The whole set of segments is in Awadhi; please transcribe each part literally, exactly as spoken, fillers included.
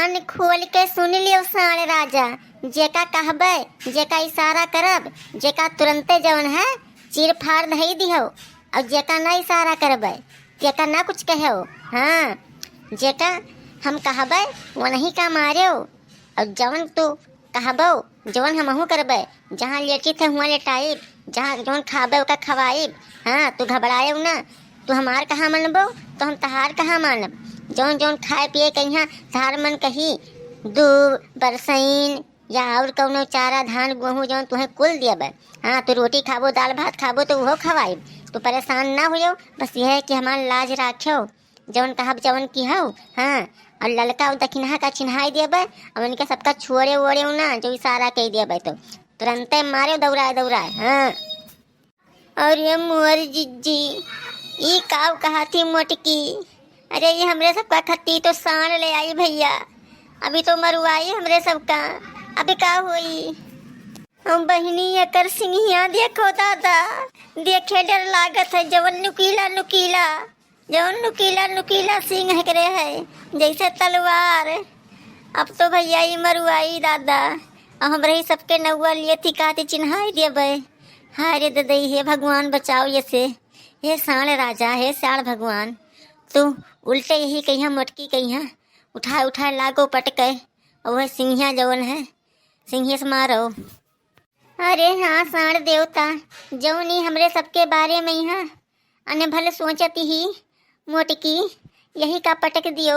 कान खोल के सुन लियो साँड़ राजा, जेका कहबे, जेका इशारा करब, जेका तुरंते जवन है चीर फाड़ धई दिहो, और जेका ना इशारा करबे, जेका ना कुछ कहो, हाँ, जेका हम कहबे, वनही का मारेओ, और जवन तू कहबो, जवन हमहू करबे, जहाँ लेटित है हुआँ लेटाइब, जहाँ जवन खाबे ओका खवाइब। हाँ, तू घबराएउ ना, तू हमार कहाँ मनबो तो हम तहार कहाँ मानब। जवन जवन खाए पिए कहिया तहार मन कही, दूब, बरसैन या और कौनो चारा, धान, गेहूँ जवन तुहे कुल देबे। हाँ, तू रोटी खाबो, दाल भात खाबो तो उहो खवाइब। तू परेशान ना होयो, बस यह है कि हमार लाज राख्यो। जवन कहब जवन किहउ, हाँ, और ललका और दखिनहा का चिन्हाई देबे, और उनके सबका छोड़े ओड़े ना, जो इशारा कई देबे तो तुरंते मारे दौड़ाए दौड़ाए, हाँ। और ये मोर जिज्जी, ई काव कहा थी मोटकी, अरे ये हमरे सबका खत्ती तो साँड़ ले आई भैया, अभी तो मरुआई हमरे सबका, अभी का होई? हम बहिनी एकर सिंगिया देखो दादा, देखे डर लागत है, जवन नुकीला नुकीला जौन नुकीला नुकीला सींग एकरे है, जैसे तलवार। अब तो भैया ई मरुआई दादा, अब हमरे ही सबके नौआ लिए थी कहती चिन्हाई देबे। हाय रे ददई, हे भगवान बचाओ ये से, हे साँड़ राजा, हे साँड़ भगवान, तू उल्टे यही कहिया मोटकी कहिया, उठाए उठाए लागो पटके, और वह सिंहिया जौन है, सिंहिया से मारो। अरे हाँ साँड़ देवता, जौन ई हमरे सबके बारे में यहाँ अने भले सोचत ही मोटकी, यही का पटक दियो,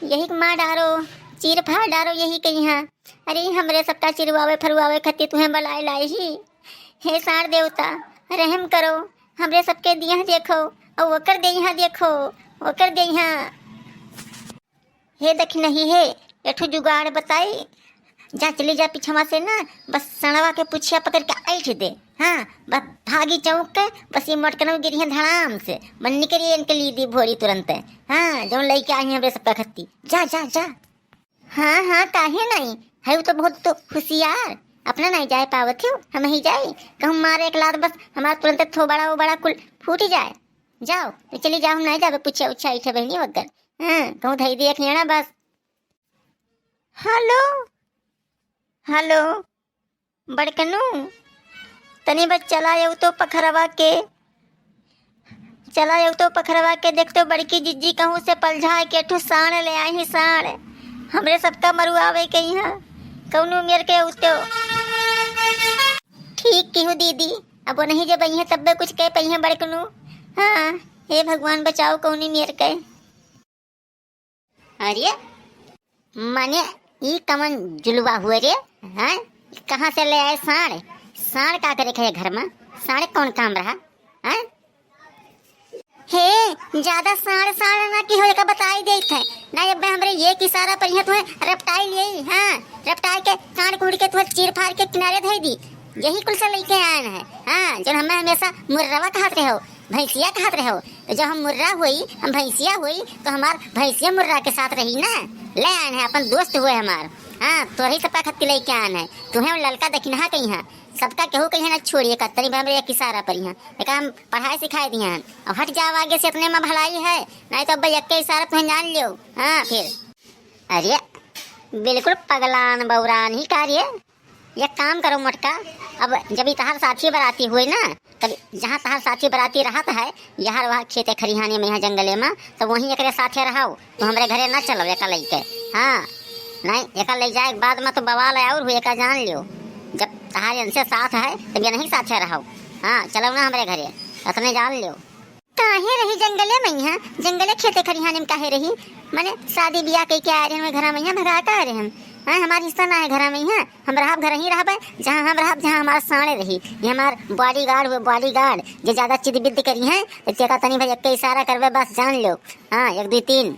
यही का मार डारो, चीर फाड़ डारो यही कहिया। अरे हमरे सबका चिरवावे फरुआवे खत्ती तुहें बलाए लाई ही। हे साँड़ देवता, रहम करो, हमरे सबके दिया देखो, और ओकर देहिया देखो, ओकर देहिया। हे दखिनही हे, एठो जुगाड़ बताई। जा चली जा पिछवा से ना, बस सड़वा के पुछिया पकड़ के ऐठ दे। हाँ, बस भागी चौंक के, बस ई मोटकनवा गिरिहे धड़ाम से, मन निकरी इनके लीदी भोरी तुरंते। हाँ, जौन लइके आई हमरे सबका खत्ती। जा, जा, जा। हाँ, हाँ, काहे नहीं? है वो तो बहुत तो हुसियार। अपना नहीं जाए पावत हो, हम ही जाई। कहूँ मारे एक लात बस, हमार तुरंते थोबड़ा ओबड़ा कुल फूट जाए। जाओ, तो चली जाओ, हम नहीं जाबे पुछिया उछिया ऐठे बहिनी वगैरह। हाँ, कहूँ धई दे एक नेड़ा बस। हेलो, हेलो, बड़कनू, तनी बस चला आऊ तो पखरवा के, चला आऊ तो पखरवा के, देख तो बड़की जिज्जी कहूँ से पलझाए के ठो साँड़ ले आई ही साँड़, हमरे सबका मरुआवे के यहाँ कौनो मेर के उतो। ठीक किहू दीदी, अब नहीं जब अइहे तब्बे कुछ कह पइहे बड़कनू। हाँ, हे भगवान बचाओ कौनी मेर के। अरे, माने ई कमन जुलवा हुए रे? हैं? कहाँ से ले आए साँड़? साँड़ का करे के है घर में? साँड़ कौन काम रहा? हैं? हे, ज्यादा साँड़ साँड़ ना की हो, एका बताई देत है। ना अब हमरे एक इशारा पर यहाँ तुहे रपटाई लिए, हाँ, रपटाई के कान कूड़ के तुहे चीर फाड़ के किनारे धई दी। यही कुल से लेके आए हैं, हाँ, जो हमें हमेशा मुर्रवा कहत रहे हो, भैंसिया कहत रहे हो। तो जब हम मुर्रा हुई, हम भैंसिया हुई, तो हमार भैंसिया मुर्रा के साथ रही ना। ले आए हैं, अपन दोस्त हुए हमार। हाँ, तोरही सबका खत्ती लेके आए हैं। तुहे ललका दखिनहा कहिया, सबका केहू कहिया ना छोड़िए, कतरी में हमरे एक इशारा पर यहाँ। एका हम पढ़ाई सिखाई दिया हैं। और हट जाओ आगे से, इतने में भलाई है, नहीं तो अब एक के इशारा तुहे जान लियो। हाँ, फिर। अरे, बिल्कुल पगलान बौरान ही का रे। एक काम करो मोटका, अब जब ई तहार साथी बराती हुए ना, तब जहाँ तहार साथी बराती रहत है, यहाँ वहाँ खेते खरिहाने में, यहाँ जंगले में, तो वहीं एकरे साथे रहो, तो हमरे घरे ना चलो एका लइके। हाँ, नहीं, एका ले जाए के बाद में तो बवाल और हुए, एका जान लियो। जब तहार इनसे साथ है, तब ये नहीं साथे रहो। हाँ, चलो ना हमरे घरे, इतने जान लियो। काहे रही जंगले में यहाँ? जंगले खेते खरिहाने में काहे रही? माने शादी बियाह कई के आए रहे हम घरा में यहाँ, भगा का रहे हम? हाँ, हमार हिस्सा ना है घरा में यहाँ। हम रहब घर ही रहबे, जहाँ हम रहब, जहाँ हमार साँड़े रही। ये हमार bodyguard हुए, bodyguard। जे ज्यादा चिद बिद करी हैं, तो जेका तनी भाई एक के इशारा करबे, बस जान लो। हाँ, एक, दो, तीन।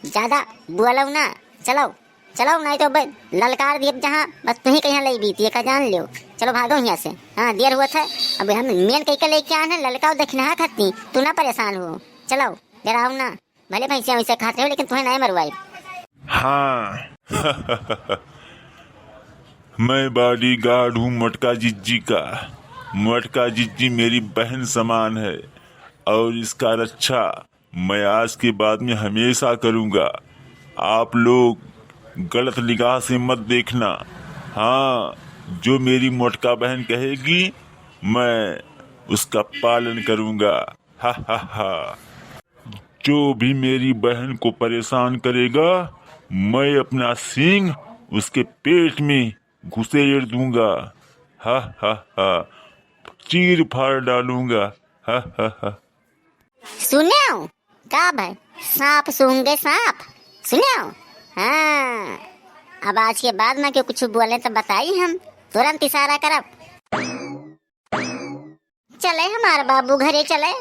ज्यादा बोलो ना, चलो। चलो, नहीं तो अब ललकार दिए जहाँ, बस तू ही कहीं ले बीती, एका जान लियो। चलो, भागो यहाँ से। हाँ, देर हुआ था, अब हम मेन कह के लेके आए हैं, ललका और दखिनहा खत्ती, तू ना परेशान हो। चलो, डराओ ना, भले भैंसिया वैसे खाते हो, लेकिन तुम्हें नहीं मरवाई। हाँ। मैं bodyguard हूँ मोटका जिज्जी का। मोटका जिज्जी मेरी बहन समान है और इसका रक्षा मैं आज के बाद में हमेशा करूँगा। आप लोग गलत निगाह से मत देखना। हाँ, जो मेरी मोटका बहन कहेगी, मैं उसका पालन करूँगा। हा हा हा। जो भी मेरी बहन को परेशान करेगा, मैं अपना सींग उसके पेट में घुसेड़ दूँगा। हा हा हा। चीर फाड़ डालूँगा। हा हा हा। सुन्यो, का भाई, साँप सूँघे साँप? सुन्यो, हाँ, अब आज के बाद में केउ कुछ बोले तो बताई, हम तुरंत इशारा करब। चले हमार बाबू घरे चले,